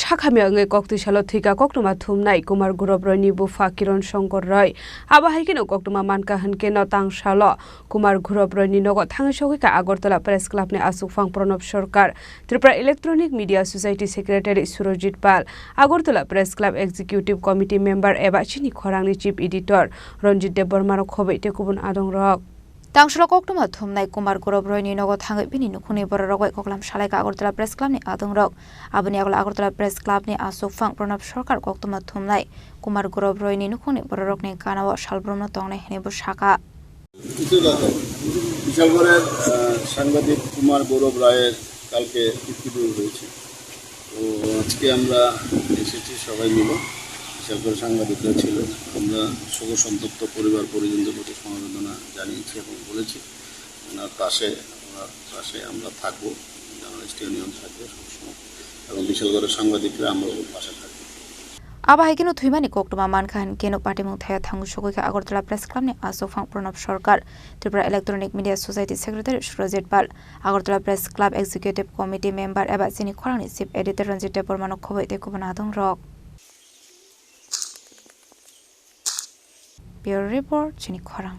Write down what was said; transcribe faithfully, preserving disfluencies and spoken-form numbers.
Hakhamya wngwi koktwi salo thwika koktwma thumnai Kumar Gurop Royni bupha Kiron Shankar Roy. Abo hai kheno koktwma mankha hwnkhe no tang salo Kumar Gurop Royni nogo thangwi sogwikha Agartala Press Clubni aswkphang Pranab Sarkar, Tripura Electronic Media Society Secretary Surojit Pal, Agartala Press Club Executive Committee Member eba chini khorangni Chief Editor Ranjit Debbarma rok khobwi tei kubun adongrok. Tang salo koktwma thumnai Kumar Gurop Royni nogo thangwi bini nukhungni bororok bai koklam salaikha Agartala Press Clubni adongrok. Aboni yagulo Agartala Press Clubni aswkphang Pranab Sarkar koktwma thumnai Kumar Gurop Royni nukhungni bororokni ganao salbrumno tongnai hwnwi bo sakha. বিশালগড়ের সাংবাদিক কুমার গৌরব রায়ের কালকে মৃত্যুদণ্ড হয়েছে। তো আজকে আমরা এসেছি সবাই মিলে, বিশালগড় সাংবাদিকরা ছিল। আমরা শোক সন্তপ্ত পরিবার পরিজনদের প্রতি সমবেদনা জানিয়েছি এবং বলেছি ওনার পাশে, ওনার পাশে আমরা থাকবো, জার্নালিস্ট ইউনিয়ন থাকবে সবসময়, এবং বিশালগড়ের সাংবাদিকরা আমরা ওর পাশে থাকবো। Abo hai kheno thwimani koktwma mankha hwnkhe no patimung thaya thangwi sogwikha Agartala Press Clubni aswkphang Pranab Sarkar, Tripura Electronic Media Society Secretary Surojit Pal, Agartala Press Club Executive Committee Member eba chini khorangni Chief Editor Ranjit Debbarma no khobwi tei kubun adongrok. Bureau Report, Chini Khorang.